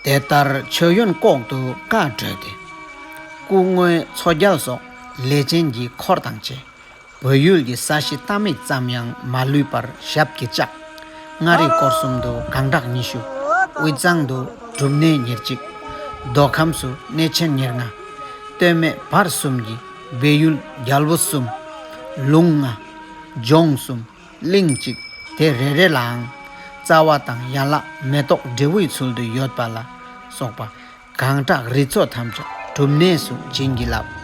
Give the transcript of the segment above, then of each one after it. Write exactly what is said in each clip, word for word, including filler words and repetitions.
དེ་ལྟར་མཆོད་ཡོན་ལྐོག་ཏུ་བཀའ་གྲོས་ཏེ། སྐུ་དངོས་མཚོ་རྒྱལ་སོགས་ལས་ཅན་གྱི་འཁོར་དང་བཅས། བོད་ཡུལ་གྱི་ས་གཞི་རྟ་རྨིག་ཙམ་ཡང་མ་ལུས་པར་ཞབས་ཀྱིས་བཅགས། མངའ་རིས་སྐོར་གསུམ་དུ་གང་གྲགས་ཉི་ཤུ། དབུས་གཙང་དུ་སྒྲུབ་གནས་ཉེར་གཅིག། མདོ་ཁམས་སུ་གནས་ཆེན་ཉེར་ལྔ། སྟོད་སྨད་བར་གསུམ་གྱི་སྦས་ཡུལ་རྒྱལ་པོ་གསུམ། ལུང་ལྔ། ལྗོངས་གསུམ། གླིང་གཅིག། དེ་རེ་རེ་ལའང་རྩ་བ་དང་ཡན་ལག་མེ་ཏོག་འབྲས་བུའི་ཚུལ་དུ་ཡོད་པ་ལ་སོགས་པ་གང་དྲག་རིགས་ཚོགས་ཐམས་ཅད་སྒྲུབ་གནས་སུ་བྱིན་གྱིས་བརླབས།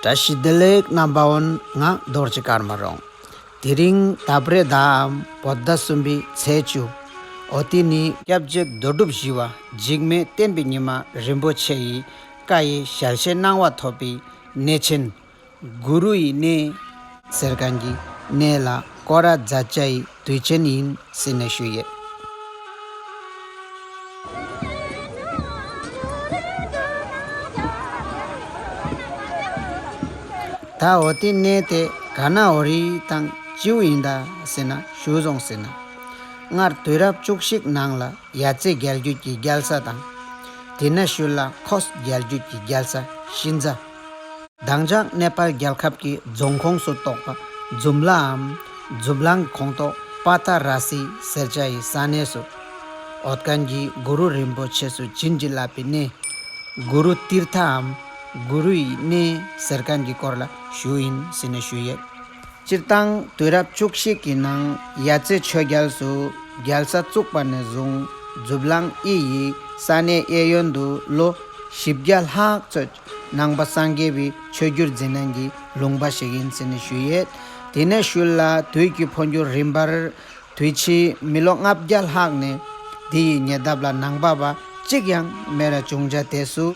བཀྲ་ཤིས་བདེ་ལེགས་རྣམ་པ་འོན། ང་རྡོ་རྗེ་ཀརྨ་རོང་། དེ་རིང་ད་བར་ཟླའམ་བོད་ཟླ་གསུམ་པའི་ཚེས་བཅུ། འོ་དེ་ནི་སྐྱབས་རྗེ་རྡོ་གྲུབ་ཞི་བ་འཇིགས་མེད་བསྟན་པའི་ཉི་མ་རིན་པོ་ཆེ་ཡི་བཀའ་ཡི་ཞལ་བཞེས་གནང་བ་ཐོབ་པའི་གནས་ཆེན། གུ་རུ་ཡི་གནས་ཟེར་མཁན་གྱི་གནས་ལ་སྐོར་ར་མཛད་བྱ་ཡི་དུས་ཆེན་ཡིན་ཟེར་ནས་ཞུ་ཡས། ད་འོ་དེ་གནས་དེ་ག་ན་འོ་རི་དང་ཅིའུ་ཡིན་ད་ཟེར་ན་ཞུ་སོང་ཟེར་ན། སྔར་དུས་རབས་བཅུ་གཅིག་ནང་ལ་ཡ་རྩེ་རྒྱལ་རྒྱུད་ཀྱི་རྒྱལ་ས་དང་། དེ་ན་ཤུལ་ལ་ཁོས་རྒྱལ་རྒྱུད་ཀྱི་རྒྱལ་ས་ཤིན་ཛ། དང་ཅག་ནེ་པཱལ་རྒྱལ་ཁབ་ཀྱི་རྫོང་ཁོངས་སུ་གཏོགས་པ་ཛུམ་ལའམ་ཛུམ་ལང་ཁོངས་གཏོགས་པ་ཏ་ར་སི་ཟེར་བྱ་ཡི་ས་གནས་སུ། འོད་མཁན་གྱི་གུ་རུ་རིན་པོ་ཆེ་སུ་བྱིན་གྱིས་བརླབས་པའི་གནས། གུ་རུ་ཏིར་ཐའམ་གུ་རུ་ཡི་གནས་ཟེར་མཁན་གྱི་སྐོར་ལ་ཞུ་ཡིན་ཟེར་ནས་ཞུ་ཡོད། སྤྱིར་བཏང་དུས་རབས་བཅུ་གཅིག་གི་ནང་ཡ་རྩེ་ཆོས་རྒྱལ་སུ་རྒྱལ་ས་བཙུགས་པ་ནས་བཟུང་ཛུབ་ལང་ཨི་ཡི་ས་གནས་གཡས་གཡོན་དུ་ལོ་བཞི་བརྒྱ་ལྷག་ཙམ་ནང་པ་སངས་རྒྱས་པའི་ཆོས་བརྒྱུད་འཛིན་མཁན་གྱི་ལུང་པ་ཞིག་ཡིན་ཟེར་ནས་ཞུ་ཡོད། དེ་ནས་ཤུལ་ལ་དུས་ཀྱི་འཕོ་འགྱུར་རིམ་པར་དུས་ཕྱིས་མི་ལོ་ལྔ་བརྒྱ་ལྷག་ནས་དེ་ཡི་ཉེ་འདབས་ལ་ནང་པ་བ་གཅིག་ཡང་མེད་ར་བྱུང་བྱ་དེ་སུ།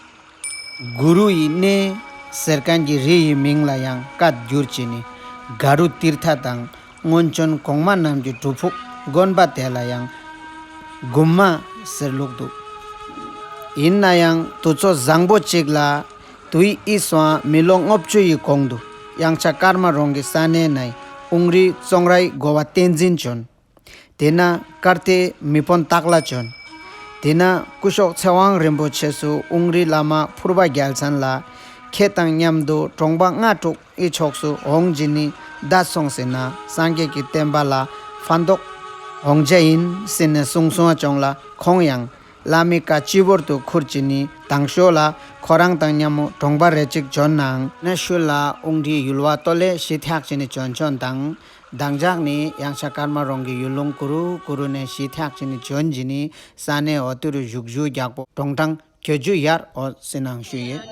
གུ་རུ་ཡི་གནས་ཟེར་མཁན་གྱི་རི་ཡི་མིང་ལ་ཡང་བཀའ་བསྒྱུར་བྱས་ནས་གུ་རུ་ཏིར་ཐ་དང་སྔོན་བྱོན་གོང་མ་རྣམས་ཀྱི་སྒྲུབ་ཕུག་དགོན་པ་དེ་ལ་ཡང་གུ་མ་ཟེར་ལུགས་འདུག། ཡིན་ན་ཡང་དུས་ཚོད་བཟང་པོ་གཅིག་ལ་དུས་ཨི་སོང་མི་ལོ་ལྔ་བཅུ་ཡི་གོང་དུ་གཡང་ཆ་ཀརྨ་རོང་གི་ས་གནས་ནས་ཨུང་རི་ཙོང་རའི་འགོ་བ་བསྟན་འཛིན་བྱོན། དེ་ན་ཀར་ཏེ་མི་དཔོན་སྟག་ལྷ་བྱོན། དེ་ན་སྐུ་ཞབས་ཚེ་དབང་རིན་པོ་ཆེ་སུ་ཨུང་རི་བླ་མ་ཕུར་པ་རྒྱལ་མཚན་ལ་ཁྱེད་དང་མཉམ་དུ་གྲོང་པ་ལྔ་དྲུག་ཨི་ཕྱོགས་སུ་འོང་བྱིན་ནི་གདའ་སོང་ཟེར་ན་སངས་རྒྱས་ཀྱི་བསྟན་པ་ལ་ཕན་ཐོགས་འོང་བྱ་ཡིན་ཟེར་ནས་གསུངས་སོང་བྱུང་ལ་ཁོང་ཡང་བླ་མའི་བཀའ་སྤྱི་བོར་དུ་ཁུར་བྱིན་ནི་དང་ཤོག་ལ་ཁོ་རང་དང་མཉམ་མོ་གྲོང་པ་རེ་གཅིག་བྱོན་ནའང་ན་ཤུལ་ལ་ཨུང་རི་ཡུལ་བ་ཏོ་ལེ་ཞི་ཐག་བྱིན་ནི་བྱོན་བྱོན་དང་། དང་ཅག་ནི་གཡང་ཆ་ཀརྨ་རོང་གི་ཡུལ་ལུང་གུ་རུ་གུ་རུ་ནས་ཞི་ཐག་ཅིག་ནི་བྱོན་གྱི་ནི་ས་གནས་འོ་ཏི་རུ་བཞུགས་བཞུགས་རྒྱག་པོ་གྲོང་ཐང་གྱོད་ཇུ་ཡར་འོ་སི་ནང་ཞུ་ཡོད།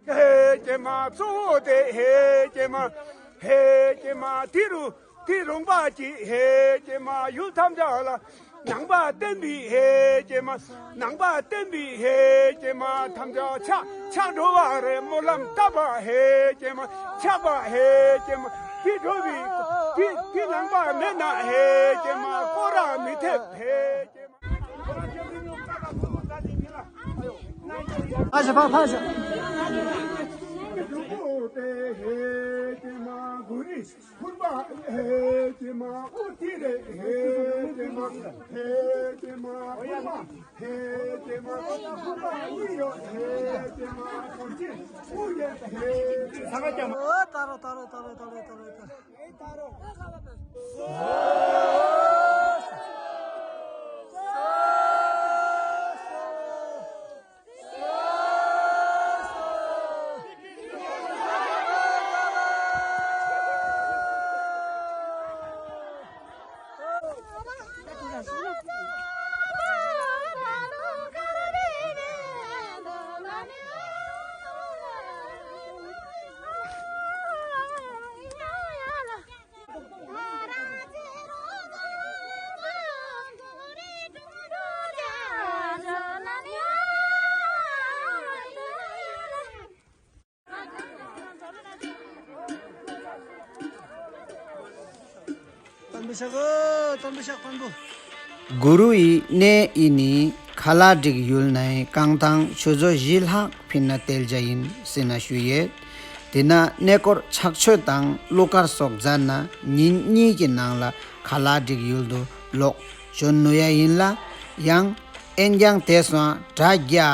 ཧེ་ཀྱེ་མ་གཙོ་བོ་དེ་ཧེ་ཀྱེ་མ། ཧེ་ཀྱེ་མ་དེ་རུ་དེ་རུང་བ་ཀྱི་ཧེ་ཀྱེ་མ་ཡུལ་ཐམས་ཅད་ལ། ནང་པ་བསྟན་པའི་ཧེ་ཀྱེ་མ། ནང་པ་བསྟན་པའི་ཧེ་ཀྱེ་མ། ཐམས་ཅད་ཆག་ཆག་འགྲོ་བ་རེད། སྨོན་ལམ་བཏབ་པ་ཧེ་ཀྱེ་མ། ཆག་པ་ཧེ་ཀྱེ་མ། དེ་འགྲོ་བའི་དེ་དེ་ནང་པ་མེད་ན་ཧེ་ཀྱེ་མ། སྐོར་ར་མི་ཐེབས་ཧེ་ཀྱེ་མ། ཕ་ཤ་ཕ་ཕ་ཤ། ཧེ་ཀྱེ་མ་གུ་རི། ཕུར་པ་ཧེ་ཀྱེ་མ་ཨུ་ཏི་རེ། ཧེ་ཀྱེ་མ་ཧེ་ཀྱེ་མ་ཕུར་པ། ཧེ་ཀྱེ་མ་ཕུར་པ་ཨུ་ཡོ། ཧེ་ཀྱེ་མ་ཕུར་ཅི་ཨུ་ཡེ། ཧེ་ཀྱེ་མ། ཨོ་ཏ་རོ་ཏ་རོ་ཏ་རོ་ཏ་རོ་ཏ་རོ་ཏ་རོ། གུ་རུ་ཡི་གནས་ཨི་ནི་ཁ་ལག་སྒྲིག་ཡུལ་ནས་རྐང་ཐང་ཆུ་ཚོད་བཞི་ལྷག་ཕིན་ན་ཏེལ་ཇ་ཡིན་ཟེར་ན་ཞུ་ཡས། དེ་ན་གནས་སྐོར་ཕྱག་མཆོད་དང་གླུ་གར་སོགས་མཛད་ན་ཉིན་གཉིས་ཀྱི་ནང་ལ་ཁ་ལག་སྒྲིག་ཡུལ་དུ་ལོག་བྱོན་ནུས་ཡ་ཡིན་ལ། ཡང་ཨེན་ཀྱང་དེ་སོང་དྲ་རྒྱ་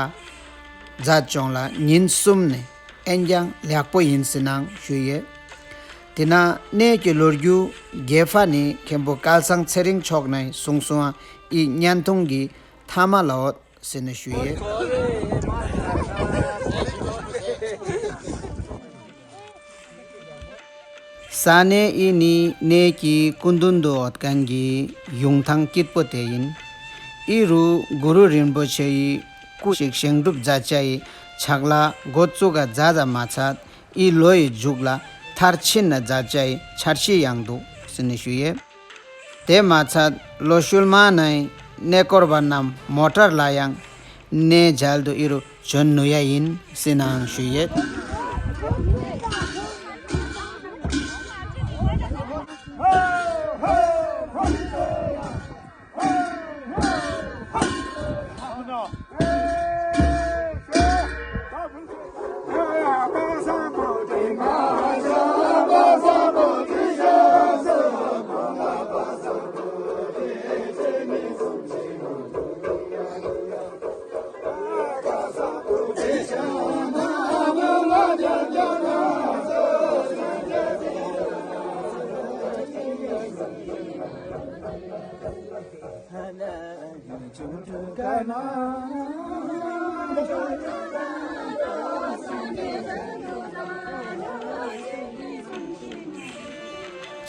མཛད་ཅོང་ལ་ཉིན་གསུམ་ནས་ཨེན་ཀྱང་ལེགས་པོ་ཡིན་ཟེར་ནང་ཞུ་ཡས། དེ་ན་གནས་ཀྱི་ལོ་རྒྱུས་རྒྱས་པ་ནི་མཁན་པོ་སྐལ་བཟང་ཚེ་རིང་མཆོག་ནས་གསུངས་སོང་། ཨི་བརྙན་ཐུང་གི་མཐའ་མ་ལ་འོད་ཟེར་ནས་ཞུ་ཡས། ས་གནས་ཨི་ནི་གནས་ཀྱི་སྐུ་མདུན་དུ་འོད་མཁན་གྱི་ཡུང་ཐང་སྐྱིད་པོ་དེ་ཡིན། ཨི་རུ་གུ་རུ་རིན་པོ་ཆེ་ཡི་སྐུ་ཞིག་བཞེངས་གྲུབ་མཛད་བྱ་ཡི་ཕྱག་ལ་འགོ་བཙུགས་ག་མཛད་ད་མ་ཚད། ཨི་ལོ་ཡི་མཇུག་ལ་མཐར་ཕྱིན་ན་མཛད་བྱ་ཡི་འཆར་གཞི་ཡང་འདུག་ཟེར་ནས་ཞུ་ཡས། དེ་མ་ཚད་ལོ་ཤུལ་མ་ནའི་གནས་སྐོར་བ་རྣམས་མོ་ཊར་ལ་ཡང་གནས་མཇལ་དུ་ཨི་རུ་བྱོན་ནུས་ཡ་ཡིན་ཟེར་ནའང་ཞུ་ཡས།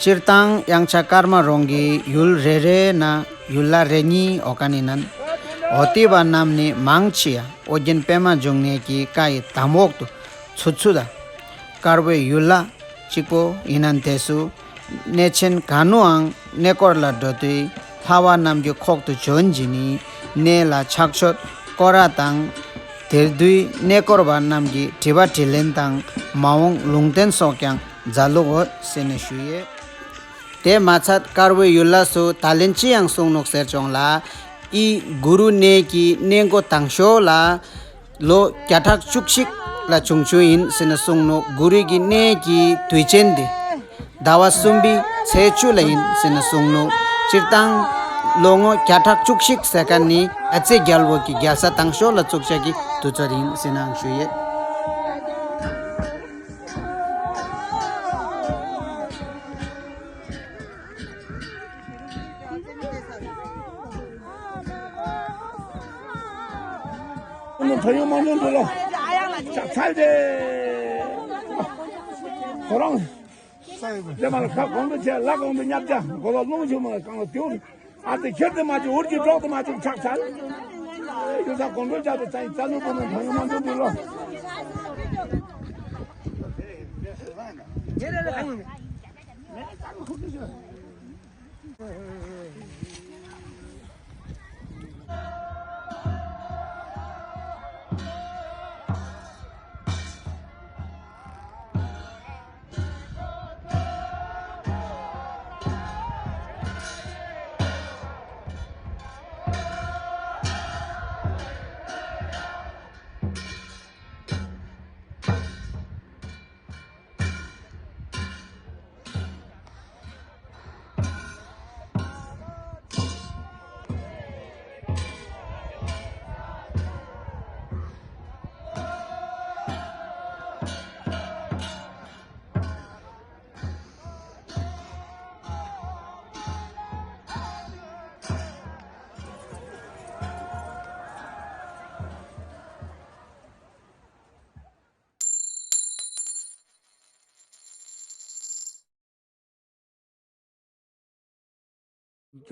སྤྱིར་བཏང་དབྱངས་འཆར་ཀརྨ་རོང་གི་ཡུལ་རེ་རེ་ན་ཡུལ་ལྷ་རེ་གཉིས་ཡོད་མཁན་ཡིན་ནམ། འོ་དེ་བ་རྣམས་ནི་མང་ཆེ་ཡ་ཨོ་རྒྱན་པད་མ་འབྱུང་གནས་ཀྱི་བཀའ་ཡི་དམ་འོག་ཏུ་ཚུད་ཚུད་ད། དཀར་པོའི་ཡུལ་ལྷ་གཅིག་པོ་ཡིན་ནམ། དེ་སུ་གནས་ཆེན་ག་ནུའང་གནས་སྐོར་ལ་འགྲོ་དུས་ལྷ་བ་རྣམས་ཀྱི་ཁོག་ཏུ་བྱོན་གྱི་ནི་གནས་ལ་ཕྱག་མཆོད་སྐོར་ར་དང་། དེར་འདུས་གནས་སྐོར་བ་རྣམས་ཀྱི་དྲི་བ་དྲིས་ལན་དང་མ་འོངས་ལུང་བསྟན་སོགས་ཀྱང་མཛད་ལུགས་འོད་ཟེར་ནས་ཞུ་ཡས། དེ་མ་ཚད་དཀར་པོའི་ཡུལ་ལྷ་སུ་ད་ལན་ཅི་ཡང་གསུངས་ནུག་ཟེར་ཅོང་ལ། ཨི་གུ་རུ་གནས་ཀྱི་གནས་འགོ་དང་ཤོས་ལ་ལོ་བརྒྱ་ཕྲག་བཅུ་གཅིག་ལ་བྱུང་བྱུང་ཡིན་ཟེར་ནས་གསུངས་ནུག་གུ་རུ་གི་གནས་ཀྱི་དུས་ཆེན་དེ་ཟླ་བ་གསུམ་པའི་ཚེས་བཅུ་ལ་ཡིན་ཟེར་ནས་གསུངས་ནུག་སྤྱིར་བཏང་ལོ་ངོ་བརྒྱ་ཕྲག་བཅུ་གཅིག་ཟེར་མཁན་ནི་ཨ་ཙེ་རྒྱལ་པོ་གི་རྒྱལ་ས་དང་ཤོས་ལ་བཙུགས་བྱ་གི་དུས་ཚོད་ཡིན་ཟེར་ནའང་ཞུ་ཡས། ཁོང་ཚོ་ཡོང་མ་འདུག་འདུག་ལོ། ཆག་ཚར་ཏེ། ཁོ་རང་། དེ་མ་ལ་ཁ་གོང་དུ་ཆེ་ལ་གོང་དུ་ཉབ་ཆ་མགོ་ལ་རླུང་ཆུ་མ་ལ་གང་ལ་དེའུ། ཨ་ཙི་ཁྱེར་དུ་མ་བཅུག་འུར་གྱིས་སྒྲོག་ཏུ་མ་བཅུག་ཆག་ཚར། ཡོད་ས་གོང་དུ་ཆག་ཏུ་ཚ་ཡིན་རྩ་ནུ་པོ་ནང་ཐོང་ཡོང་མ་འདུག་འདུག་ལོ། རྒྱ་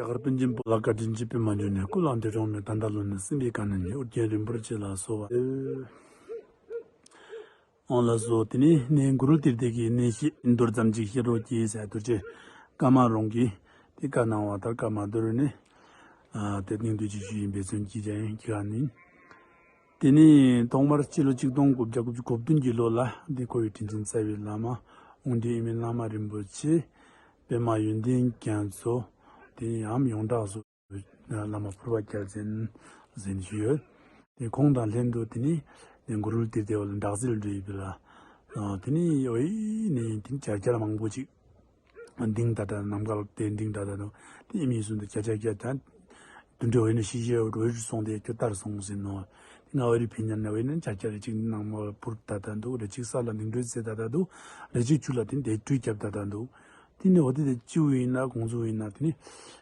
གར་པཎ་ཆེན་པོ་ལ་བཀའ་དྲིན་ཆེ། པདྨ་འབྱུང་གནས་སྐུ་ལ་འདི་རུང་མེད། ད་ལྟ་ལོ་ནི་སྲིན་པོའི་ཁ་ནས་ཉེ། ཨོ་རྒྱན་རིན་པོ་ཆེ་ལ་གསོལ་བ་འདེབས། འོང་ལགས་སོ། དེ་ནས་གནས་གུ་རུ་ཏིར་ཏི་གི་གནས་བཤད་མདོར་ཙམ་ཅིག་བཤད་རོགས་གྱིས་ཟེར། རྡོ་རྗེ་ཀརྨ་རོང་གིས་དེ་བཀའ་གནང་བ་ལྟར་བཀའ་མ་བསྡུར་ནས་ཨ་དེ་སྙིང་བསྡུས་ཅིག་ཞུས་ཡིན་པས་མཚོན་གྱི་ཅན་གྱི་ག་ནི། དེ་ནས་ཐོག་མར་སྤྱི་ལོ་ཆིག་སྟོང་དགུ་བརྒྱ་དགུ་བཅུ་གོ་བདུན་གྱི་ལོ་ལ་འདི་ཁོ་བོའི་དྲིན་ཅན་རྩ་བའི་བླ་མ་དབང་ལྡན་ཨིན་མི་བླ་མ་རིན་པོ་ཆེ་པདྨ་ཡོན་ཏན་རྒྱ་མཚོ། དེ་ནས་ཡང་ཡོངས་གྲགས་སུ་བླ་མ་ཕུར་པ་རྒྱལ་མཚན་ཟེར་ཞུས་ཡོད། དེ་ཁོང་དང་ལྷན་དུ་དེ་ནས་གུ་རུ་ཏིར་ཏི་བ་ལ་འདག་རྫས་འགྲོ་ཡི་བི་ལ། དེ་ནས་ཨོ་ཡི་ནས་དེ་ནས་བྱ་རྒྱལ་མང་པོ་ཅིག་འདིང་ད་ལྟ་ནམ་མཁའ་ལ་དེ་འདིང་ད་ལྟ་དུ་དེ་ཨི་མི་སུན་དུ་ཆ་ཆ་རྒྱ་ད་དུ་འདྲེ་འོ་ནི་ཤི་ཤི་འོ་རུ་སོང་དེ་ཁྱོད་ལྟར་སོང་ཟིན་ནོ། ང་འོ་རི་ཕི་ཉན་ན་འོ་ནི་ཆ་ཆ་རེ་ཅིག་ནང་མ་ཕུར་ད་ལྟ་འདུག་རེ་ཅིག་ས་ལ་འདིང་འགྲོས་ཟེ་ད་ལྟ་འདུག་རེ་ཅིག་ཆུ་ལ་དེ་འདེད་སྤྲུལ་རྒྱབ་ད་ལྟ་འདུག་དེ་ནི་འོ་དེ་དེ་ཅིའུ་ཡིན་ན་གོང་ཚུ་ཡིན་ན་དེ་ནི་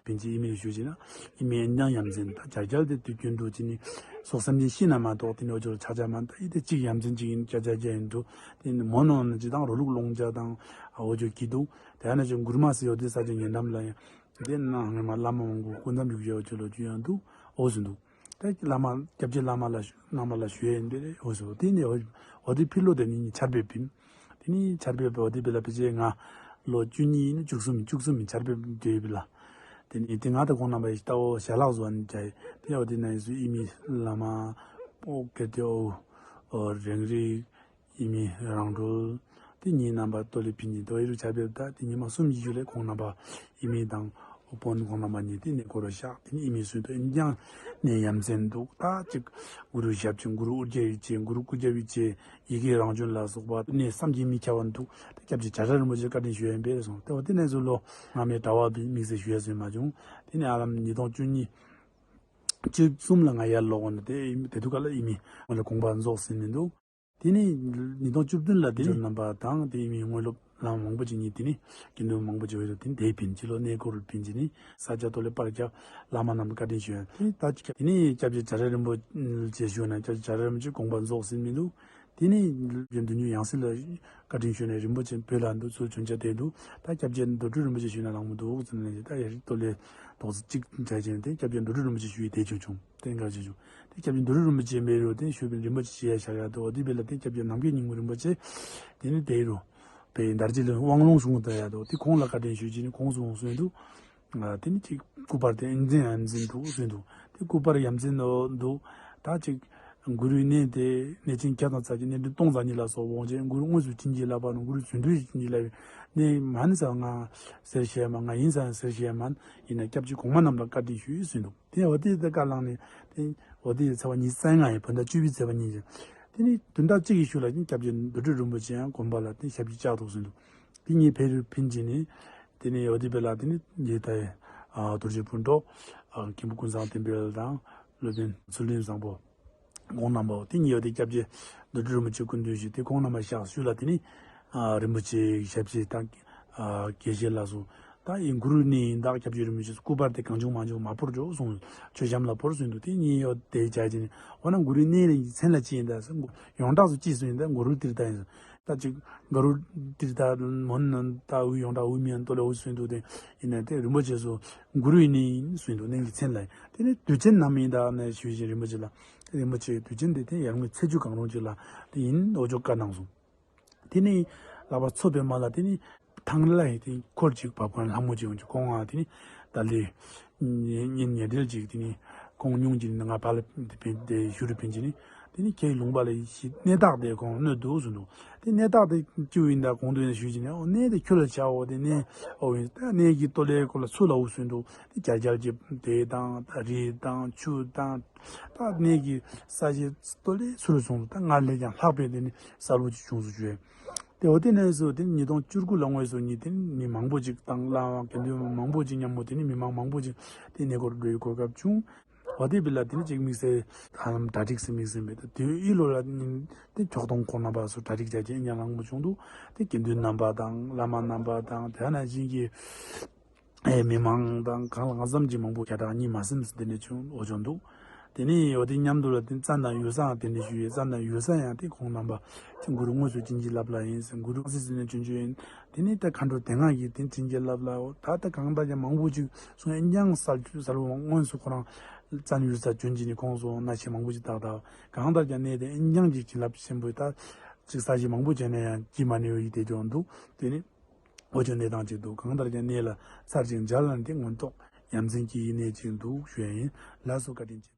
ཕིན་ཅི་ཨི་མི་ཞུ་ཅི་ན་ཨི་མི་ཨན་ཡང་ཡམ་ཟིན་ད་ཆ་ཆ་དེ་དུས་རྒྱུན་དུ་ཅི་ནི་སོག་སམ་ཅི་ཤི་ན་མ་གཏོགས་དེ་ནི་འོ་ཅོ་ཆ་ཆ་མ་ད་ཨི་དེ་ཅིག་ཡམ་ཟིན་ཅིག་ཡིན་ཆ་ཆ་ཆ་ཡིན་འདུག་དེ་ནི་མོ་ནོ་ནི་ཅི་དང་རོ་ལུག་ལོང་ཆ་དང་འོ་ཅོ་གི་འདུག་དེ་ནས་ཅིག་མགུར་མ་སི་ཡོད་དེ་ས་ཆ་ཉེ་འགྲམ་ལ་ཡང་། དེ་ནང་སྔོན་མ་བླ་མ་མང་པོ་སྐུ་མཚམས་བཞུགས་བཞག་ཆོས་ལོ་རྒྱུས་ཡང་འདུག་འོ་ཟིན་འདུག་དེ་བླ་མ་སྐྱབས་རྗེ་བླ་མ་ལ་ཞུ་བླ་མ་ལ་ཞུ་ཡས་ཡིན་པས་འོ་ཟིན་འདུག་དེ་ནས་འོ་དེ་ཕི་ལོ་དེ་ནི་ཆར་འབེབས་ཕིན། དེ་ནི་ཆར་འབེབས་འོ་དེ་བེ་ལ་ཕི་ཅེ་ང་ལོ་བཅུ་གཉིས་ནི་བཅུ་གསུམ་བཅུ་གསུམ་ཆར་འབེབས་དེ་བེ་ལ། དེ་ནི་དེ་ང་དང་ཁོང་རྣམ་པ་ཡི་ལྟ་བ་ཞལ་ལག་བཟོ་ནི་བྱ་ཡི་དེ་འོ་དེ་ན་ཡི་སུ་ཨི་མི་བླ་མ་ཨོ་ཀེ་ཏེ་ཨོ་རེང་རི། ཨི་མི་རང་གྲོལ། དེ་གཉིས་རྣམ་པ་ཏོ་ལི་ཕི་ཉིན་ཏོ་ཨི་རུ་ཆ་བེབ་ད་དེ་ཉི་མ་གསུམ་གྱི་རྒྱུ་ལས་ཁོང་རྣམ་པ་ཨི་མི་དང་ཨོ་པོན་ཁོང་རྣམ་པ་གཉིས་དེ་ནས་ཁོ་རོ་ཤག་དེ་ནས་ཨི་མི་སུན་ཏོ་ཨིན་ཀྱང་ནས་ཡམ་ཚན་འདུག་ད་ཅིག་གུ་རུ་ཞབས་ཆེན་གུ་རུ་ཨུ་རྒྱ་ཡི་ཆེ་གུ་རུ་ཀུ་རྒྱ་བི་ཆེ་ཡི་གེ་རང་བྱོན་ལ་སོགས་པ་ནས་བསམ་གྱིས་མི་ཁྱབ་པ་འདུག་ད་སྐྱབས་རྗེ་བྱ་བྲལ་རིན་པོ་ཆེ་བཀའ་དྲིན་ཞུ་ཡན་པས་སོང་དེ་བ་དེ་ནས་སུ་ལོ་ང་མའི་གྲྭ་བ་བི་དམིགས་བསལ་ཞུ་ཡ་སོན་མ་བྱུང་དེ་ནས་ཨ་ལམ་ཉིས་སྟོང་བཅུ་གཉིས་བཅུ་གསུམ་ལ་ང་ཡར་ལོག་འོང་ནས་དེ་དེ་དུས་ཀ་ལ་ཨི་མི་ང་ལ་དགོངས་པ་རྫོགས་ཟིན་མི་འདུག་དེ་ནས་ཉིས་སྟོང་བཅུ་བདུན་ལ་དེ་ནས་རྣམ་པ་དང་དེ་ཡི་མི་དངོས་སློབ་བླ་མ་མང་པོ་ཅིག་ཉིད་དེ་ནས་དགེ་འདུན་མང་པོ་ཅིག་འོས་སུ་དེ་ནས་དེ་ཕིན་ཅི་ལོ་གནས་སྐོར་ཕིན་ཅི་ནས་ས་སྐྱ་ཏོ་ལེ་པར་རྒྱ་བླ་མ་རྣམས་བཀའ་དྲིན་ཞུ་ཡང་དེ་ད་ཅི་དེ་ནས་སྐྱབས་རྗེ་བྱ་བྲལ་རིན་པོ་ཆེ་ཞུ་ན་སྐྱབས་རྗེ་བྱ་བྲལ་རིན་པོ་ཆེ་དགོངས་པ་རྫོགས་ཟིན་མི་འདུག་དེ་ནས་རྒྱུན་དུ་ཉུལ་ཡང་སྲིད་ལ་བཀའ་དྲིན་ཞུ་ནས་རིན་པོ་ཆེ་བོད་ལ་འདུག་ཚུལ་བྱོན་ཆ་དེ་འདུག་ད་སྐྱབས་རྗེ་རྡོ་གྲུབ་རིན་པོ་ཆེ་ཞུས་ན་ལགས་མི་འདུག་ཟེར་ནས་ད་ཡ་རིགས་ཏོ་ལེ་རྡོག་རྩ་གཅིག་འདྲ་བྱས་ནས་དེ་སྐྱབས་རྗེ་རྡོ་གྲུབ་རིན་པོ་ཆེ་ཞུ་ཡི་དེ་བྱུང་བྱུང་དེ་འགའ་བྱུང་བྱུང་དེ་སྐྱབས་རྗེ་རྡོ་གྲུབ་རིན་པོ་ཆེ་མེད་རུང་དེ་ཞུས་པའི་རིན་པོ་ཆེ་ཞུ་ཡ་ཤར་ཡ་འདུག་དེ་བས་ལ་དེ་སྐྱབས་རྗེ་ནམ་མཁའི་སྙིང་པོ་རིན་པོ་ཆེ་དེ་ནི་དེ་རུ་པའི་འདར་རྗེ་ལ་དབང་ལུང་གསུང་ད་ཡ་འདུག་དེ་ཁོང་ལ་བཀའ་དྲིན་ཞུ་རྗེས་ནི་ཁོང་གསུང་གསུང་འདུག་དེ་ནི་ཅིག་སྐུ་པར་དེ་ཨིན་ཛིན་ཨན་ཛིན་འདུག་གསུང་འདུག་དེ་སྐུ་པར་ཡ་མཚན་འདུག་ད་ཅིག་གུ་རུའི་གནས་དེ་གནས་ཆེན་བརྒྱ་དང་རྩ་བརྒྱད་གནས་བདུན་སྟོང་རྩ་གཉིས་ལ་སོགས་འོང་རྗེས་གུ་རུ་དངོས་སུ་བྱིན་གྱིས་བརླབས་པ་ནི་གུ་རུ་བརྩོན་འགྲུས་བྱིན་གྱིས་བརླབས་པའི་གནས་མ་ནི་ས་ང་ཟེར་བཤད་མ་ང་ཡིན་ས་ཟེར་བཤད་མ་ཡིན་ན་སྐྱབས་རྗེ་གོང་མ་རྣམས་ལ་བཀའ་དྲིན་ཞུ་ཡི་གསུང་འདུག་དེ་འོ་དེ་ད་བཀའ་བླངས་ནས་དེ་འོ་དེ་ཚེས་པ་ཉི་ཤུ་རྩ་ལྔ་ཡིན་བོད་ཟླ་བཅུ་པའི་ཚེས་པ་ཉིན་ཞིག་དེ་ནི་བདུན་ཕྲག་གཅིག་གི་ཤུལ་ལ་ཡིན་སྐྱབས་རྗེ་རྡོ་གྲུབ་རིན་པོ་ཆེ་ཡང་དགོན་པ་ལ་དེ་ཞབས་ཕྱི་བཅག་འདུག་གསུང་འདུག་དེ་ཉིད་ཕེ་རུ་ཕིན་ཅི་ནི་དེ་ནི་འོ་དེ་བེ་ལ་དེ་ནི་ཡེ་ད་ཡེ་རྡོ་རྗེ་སྤུན་གྲོགས་མཁན་པོ་ཀུན་བཟང་བསྟན་འཕེལ་དང་སློབ་དཔོན་ཚུལ་ཁྲིམས་བཟང་པོ། ཁོང་རྣམ་པ་དེ་ཉིད་དེ་སྐྱབས་རྗེ་རྡོ་གྲུབ་རིན་པོ་ཆེ་སྐུ་མདུན་ཞུས་ཏེ་ཁོང་རྣམ་པ་ཤག་ཤུལ་ལ་དེ་ནི་རིན་པོ་ཆེ་ཞབས་ཕྱི་དང་དགེ་བཤེས་ལ་སོགས་ད་ཡིན་གུ་རུའི་གནས་ཡིན་ད་སྐྱབས་རྗེ་རིན་པོ་ཆེ་སྐུ་པར་དེ་གང་བྱུང་མང་བྱུང་མ་ཕོར་འཇོག་གསུངས་མཆོད་བཤམས་ལ་ཕོར་གསུངས་འདུག་དེ་ཉིད་ཡོད་དེ་བྱ་ཅིན་འོ་ན་གུ་རུའི་གནས་ལ་མཚན་ལ་ཅི་ཡིན་ད་ཡོངས་གྲགས་སུ་ཅི་གསུངས་ཡིན་ད་གུ་རུ་ཏིར་ད་ཡིན། ད་ཅིག་གུ་རུ་ཏིར་ད་མོན་ནང་ད་འུ་ཡོངས་གྲགས་འུ་མི་ཡང་ཏོ་ལེ་འུ་གསུངས་འདུག་དེ་ཡིན་ན་དེ་རིན་པོ་ཆེ་སོ་གུ་རུའི་གནས་ཡིན་གསུངས་འདུག་གནས་ཀྱི་མཚན་ལ་དེ་ནི་དུས་ཆེན་ནམ་ཡིན་ད་ནས་ཞུས་ཤིང་རིན་པོ་ཆེ་ལ་རིན་པོ་ཆེ་དུས་ཆེན་དེ་དེ་ཡར་ངོའི་ཚེས་བཅུ་གང་རུང་ཅིག་ལ་དེ་ཡིན་འོ་ཅོག་བཀའ་གནང་སོང་། དེ་ནི་ལྷག་པར་མཚོ་པདྨ་ལ་དེ་ནི་ ཐང་ལ་ཡི་དེ་འཁོར་ཅིག་བབས་ཁན་ལྷ་མོ་ཅིག་ཡོང་ཅིག་ཁོང་ང་དེ་ནི་ད་ལེ་ཉིན་ཉེ་འབྲེལ་ཅིག་དེ་ནི་ཁོང་ཉུང་ཅིག་ནི་ང་ཕ་ལ་ཕན་དེ་ཞུ་རུ་ཕན་ཅིག་ནི་དེ་ནི་ཁྱེད་ལུང་པ་ལ་ཡི་གནས་བདག་དེ་ཁོང་གནོད་འདུག་ཟེར་འདུག་དེ་གནས་བདག་དེ་ཅི་ཡིན་ད་གོང་དུ་ཡིན་ཞུས་ཅིག་ནི་ཨོ་གནས་དེ་ཁྱོད་ལ་ཆའོ་དེ་གནས་ཨོ་ཡིན་ད་གནས་ཀྱི་སྟོད་ལའི་སྐོར་ལ་ཚུར་ལ་འུ་ཟེར་འདུག་དེ་རྒྱལ་རྒྱལ་གྱི་དེ་དང་ད་རི་དང་ཆུ་དང་ད་གནས་ཀྱི་ས་གཞི་སྟོད་ལའི་ཚུར་སོང་ད་སྔར་ལས་ཀྱང་ལྷག་པའི་དེ་ནི་གསལ་པོ་ཅིག་བྱུང་སོང་ཞུས། དེ་འོ་དེ་ནས་བཟུང་དེ་ཉིས་སྟོང་བཅུ་དགུ་ལ་དངོས་སུ་ཉིད་དེ་ནི་མི་མང་པོ་ཅིག་དང་བླ་མ་དགེ་འདུན་མང་པོ་ཅིག་མཉམ་པོ་དེ་ནི་མི་མང་མང་པོ་ཅིག་དེ་གནས་སྐོར་འགྲོ་ཡི་གོ་སྐབས་བྱུང་། འོ་དེ་བི་ལ་དེ་ནི་ཅིག་དམིགས་བསལ་ཧ་ལམ་གྲ་སྒྲིག་སེ་དམིགས་བསལ་མེད་དེ་དེ་ཨི་ལོ་ལ་ནི་དེ་ཁྱོག་གཏོང་ཁོ་རྣམ་པ་སུ་གྲ་སྒྲིག་བྱ་རྒྱུ་ཨི་ཉག་ལངས་པོ་བྱུང་འདུག་དེ་དགེ་འདུན་རྣམ་པ་དང་བླ་མ་རྣམ་པ་དང་དེ་ནང་བཞིན་གྱི་ཨེ་མི་མང་དང་གང་ལ་གང་འཚམ་གྱི་མང་པོ་ཁྱེད་རང་གཉིས་མ་སེམས་སུ་དེ་འདྲ་བྱུང་འོ་བྱུང་འདུག་དེ་ནས་འོ་དེ་མཉམ་དུ་ལ་དེ་བཙན་དང་ཡུལ་སང་དེ་འདྲ་ཞུ་ཡས་བཙན་དང་ཡུལ་སང་ཡང་དེ་ཁོང་རྣམ་པ་དེ་གུ་རུ་དངོས་སུ་བྱིན་གྱིས་བརླབས་ལ་ཡིན་ཟེར་གུ་རུ་སྲིད་ཟིན་ནས་བྱོན་བྱོན་ཡིན། དེ་ནས་ད་མཁའ་འགྲོ་དེ་སྔ་གིས་དེ་བྱིན་གྱིས་བརླབས་ལ་འོ་ད་ད་གང་ལྟར་ཀྱང་མང་པོ་ཅིག་སོང་ཨེ་འགྱང་གསལ་གསལ་བོ་དངོས་སུ་ཁོ་རང་བཙན་ཡུལ་ས་བྱོན་གྱི་ནི་ཁོང་སོང་གནའ་ཤེས་མང་པོ་ཅིག་བཏགས་ད་གང་ལྟར་ཀྱང་གནས་དེ་ཨེ་འགྱང་གི་བྱིན་རླབས་ཆེན་པོ་ད་ཅིག་ས་གཞི་མང་པོ་བྱས་ན་ཡང་ཅི་མ་ནུས་ཡོད་ཡི་དེ་ཅོག་འདུག་དེ་ནི། འོ་ཅོག་གནས་སྟངས་ཅིག་འདུག་གང་ལྟར་ཀྱང་གནས་ལ་ཚར་ཅིག་མཇལ་ལ་འདི་མངོན་རྟོགས་ཡ་མཚན་གྱི་ཡིད་གནས་ཅིག་འདུག་ཞུ་ཡ་ཡིན། ལགས་སོ་བཀའ་དྲིན་ཆེ།